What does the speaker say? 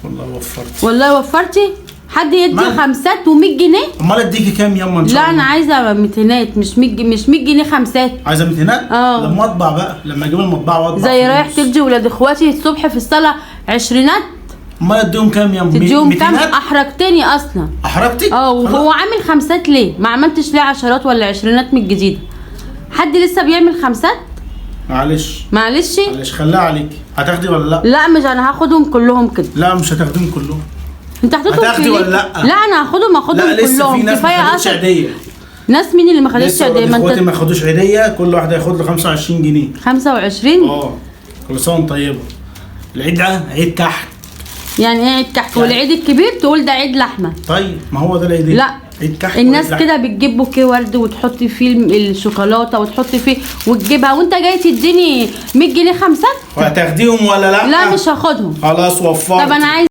والله وفرت. والله وفرتي. حد يدي خمسات و100 جنيه؟ امال اديكي كام ياما ان شاء لا الله؟ انا عايزه ميتينات، مش 100 جنيه، مش 100 جنيه خمسات. عايزه ميتينات؟ اه. لما اطبع بقى، لما اجيب المطبعة واطبع زي فلوس. رايح تدي ولاد اخواتي الصبح في الصلاة عشرينات. امال اديهم كام ياما؟ تديهم كام؟ ميتينات؟ احرجتني اصلا. احرجتك؟ اه. وهو عامل خمسات ليه؟ ما عملتش ليه عشرات ولا عشرينات من الجديدة؟ حد لسه بيعمل خمسات؟ معلش معلش معلش، خليها عليكي. هتاخدي ولا لا؟ لا مش انا هاخدهم كلهم كده. لا مش هتاخديهم كلهم. انت حطيتهم هتاخدي في ولا ليه؟ لا؟ لا انا هاخدهم، هاخدهم لا لسه في كلهم. ناس ما كفاية خدتش اصلا. عيديه. ناس مين اللي ما خدتش لسه عيديه؟ ما اخواتي انت ما خدوش عيديه، كل واحد هياخد له 25 جنيه. 25؟ اه كل سنة وانت طيبة. العيد ده عيد كحك. يعني ايه عيد كحك؟ يعني- والعيد الكبير تقول ده عيد لحمه. طيب ما هو ده العيديه. لا عيد كحك الناس وعيد لحمة. كده بتجيب بوكيه ورد وتحط فيه الشوكولاتة وتحط فيه وتجيبها، وانت جاي تديني 100 جنيه خمسات؟ وهتاخديهم ولا لا؟ لا مش هاخدهم. خلاص وفرت. طب انا عايز